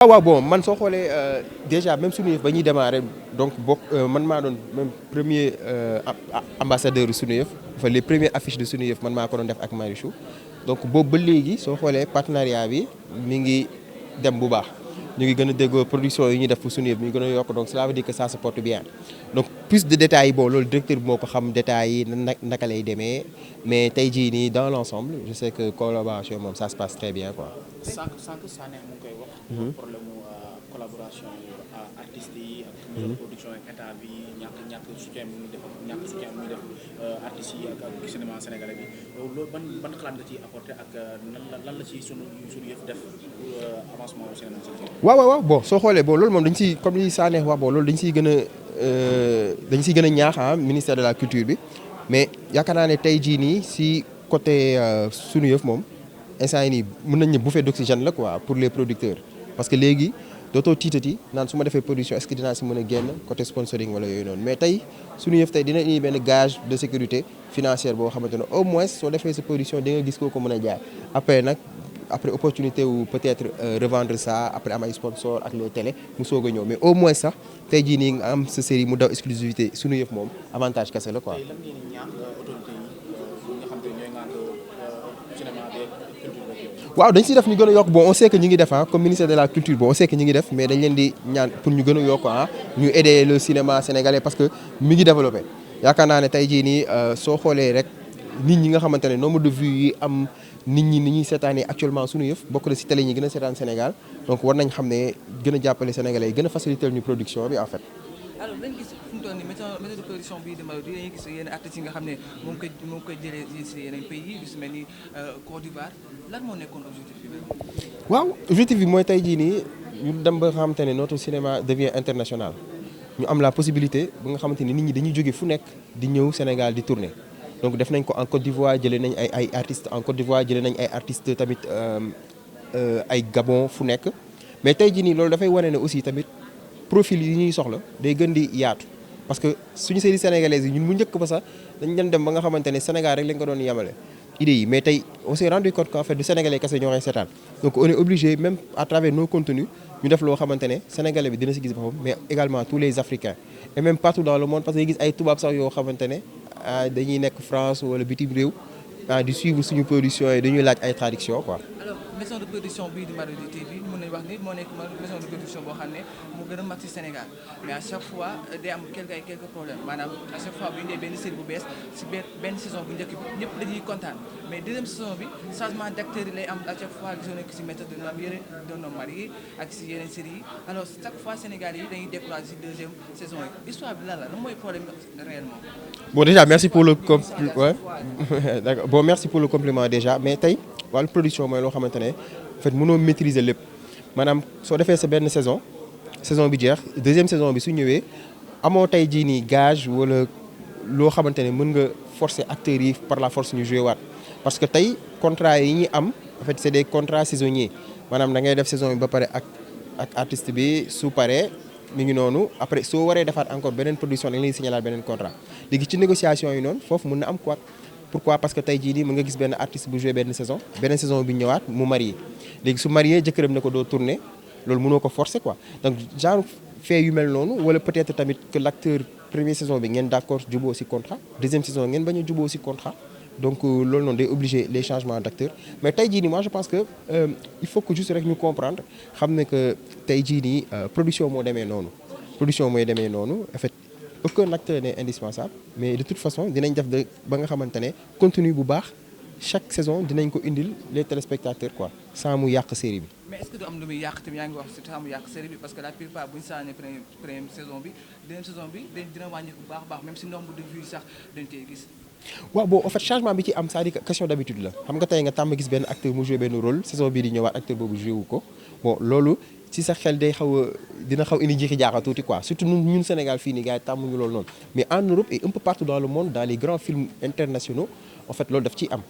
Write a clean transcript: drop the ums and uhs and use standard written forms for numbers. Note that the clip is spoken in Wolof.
waaw bon man soo xoolee déjà même suñu yëf ba ñuy démarrer donc man maa doon même premier ambassadeur yu suñu yëf enfin les premières affiches de suñu yëf man maa ko doon def ak Marichou donc boobu ba léegi soo xoolee partenariat bi mi ngi dem bu baax ñu ngi gën a déggoo production yi ñuy def pour suñu yëf mi ngi gën a yokk donc cela veut dire que ça se porte bien donc plus de détails yi bon loolu directeur bi moo ko xam détails yi naka lay demee mais tey jii nii dans l'ensemble je sais que collaboration moom ça se passe très bien quoi. sànq Sané mu ngi koy wax. problème mu collaboration artistes yi ak. production ak état bi ñàkk soutien bi muy def ñàkk soutien bi muy def artistes yi ak cinéma sénégalais bi loolu ban xalaat nga ciy apporté ak lan la ci sunu yëf def avancement au cinéma sénégalais. waaw bon soo xoolee bon loolu moom dañ siy comme li Sané wax bon loolu dañ siy gën a ñaax ministère de la culture bi mais yaakaar naa ne tey jii nii si côté sunu yëf moom. instant yi nii mën nañ ne bouffée d'oxygène la quoi pour les producteurs parce que léegi dootoo tiitati naan su ma defee production est-ce que dinaa si mën a génn côté sponsoring wala yooyu noonu mais tey suñu yëf tey dina indi benn gage de sécurité financière boo xamante ne au moins soo defee sa production di nga gis koo ko mën a jaay après opportunité wu peut-être revendre ça après am ay sponsor ak les télé mu soog a ñëw mais au moins sax tey jii nii nga am sa série mu daw exclusivité suñu yëf moom avantage kese la quoi. waaw dañ siy def ñu gën a yokk bon on sait que ñu ngi def comme ministère de la culture bon on sait que ñu ngi def mais dañ leen di ñaan pour ñu gën a yokk ñu aider le cinéma sénégalais parce que mi ngi développé yaakaar naa ne tey jii nii soo xoolee rek nit ñi nga xamante ne nombre de vues yi am nit ñi ni ñuy seetaanee actuellement suñu yëf bokk na si télé ñi gën a seetaan Sénégal donc war nañ xam ne gën a jàppale sénégalais yi gën a faciliter ñu production bi en fait. alors dañ gis fu mu toll nii méthode de production bii di Marodi dañuy gis yenn artistes yi nga xam ne moo ngi koy jëlee si yeneen pays yi su mel ni Côte d'Ivoire lan moo nekkoon objectif bi. waaw objectif bi mooy tey jii nii ñu dem ba nga xamante ne notre cinéma devient international ñu am la possibilité ba nga xamante ni nit ñi dañuy jóge fu nekk di ñëw Sénégal di tourner donc def nañ ko en Côte d'Ivoire jëlee nañ ay artistes en Côte d'Ivoire jëlee nañ ay artistes tamit ay Gabon fu nekk mais tey jii nii loolu dafay wane ne aussi tamit. profil yi ñuy soxla day gën di yaatu parce que suñu série sénégalaise yi ñun mu njëkk ba sax dañ leen dem ba nga xamante ne Sénégal rek lañ ko doon yemale idées yi mais tey on s'est rendu compte qu'en fait du sénégalais kese ñoo koy seetaan donc on est obligé même à travers nos contenus ñu def loo xamante ne sénégalais bi dina si gis boppam mais également tous les africains et même partout dans le monde parce que gis ay tubaab sax yoo xamante ne dañuy nekk France wala bitim réew di suivre suñu production yi dañuy laaj ay traduction quoi. alors maison de production bii di Marodi TV mën nañu wax ni moo nekk maison de production boo xam ne moo gën a mag ci Sénégal mais à chaque fois day am quelques problèmes maanaam à chaque fois bu ñu indee benn série bu bees ci benn saison bu njëkk bi ñëpp dañuy kontaan mais deuxième saison bi changement d'acteur yi lay am à chaque fois gisoon nañu ko ci méthode de l'homme marié ak ci yeneen séries yi alors chaque fois Sénégal yi dañuy décourager ci deuxième saison yi histoire bi lan mooy problème réellement. bon déjà merci pour le ouais. D'accord bon merci pour le compliment déjà mais tey wàllu production mooy loo xamante ne en fait mënoo maîtriser lépp maanaam soo defee sa benn saison bi jeex deuxième saison bi su ñëwee amoo tey jii nii gage wala loo xamante ne mën nga forcer acteurs yi par la force ñu jouer waat parce que tey contrat yi ñuy am en fait c'est des contrats saisonniers maanaam da ngay def saison bi ba pare ak artiste bi su paree mi ngi noonu après soo waree defaat encore beneen production da nga leen signaler beneen contrat léegi ci négociation yi noonu foofu mën na am quoi. pourquoi parce que tey jii nii mën nga gis benn artiste bu joué benn saison bi ñëwaat mu marié léegi su marié jëkkëram ne ko doo tourner loolu mënoo ko forcer quoi donc genre fait yu mel noonu wala peut-être tamit que l'acteur première saison bi ngeen d'accord juboo ci contrat deuxième saison ngeen bañ a juboo ci contrat donc loolu noonu day obliger les changements d'acteurs mais tey jii nii moi je pense que il faut que juste rek ñu comprendre xam ne que tey jii nii production mooy demee noonu en fait aucun acteur n'est indispensable mais de toute façon dinañ def ba nga xamante ne contenu bu baax chaque saison dinañ ko indil les téléspectateurs quoi sans mu yàq série bi. mais est-ce que du am lu muy yàq tamit yaa ngi wax sans mu yàq série bi parce que la plupart bu ñu saanee première saison bi deuxième saison bi dina wàññi bu baax même si nombre de vues sax dañ koy gis. waaw bon en fait changement bi ci am c'est-à-dire que question d'habitude la xam nga tey nga tàmm gis benn acteur mu joué benn rôle saison bii di ñëwaat acteur boobu joué wu ko bon loolu. si sa xel day dina xaw indi jiixi jaaxa tuuti quoi surtout ñun Sénégal fii nii gars yi tàmmuñu loolu noonu mais en Europe et un peu partout dans le monde dans les grands films internationaux en fait loolu daf ciy am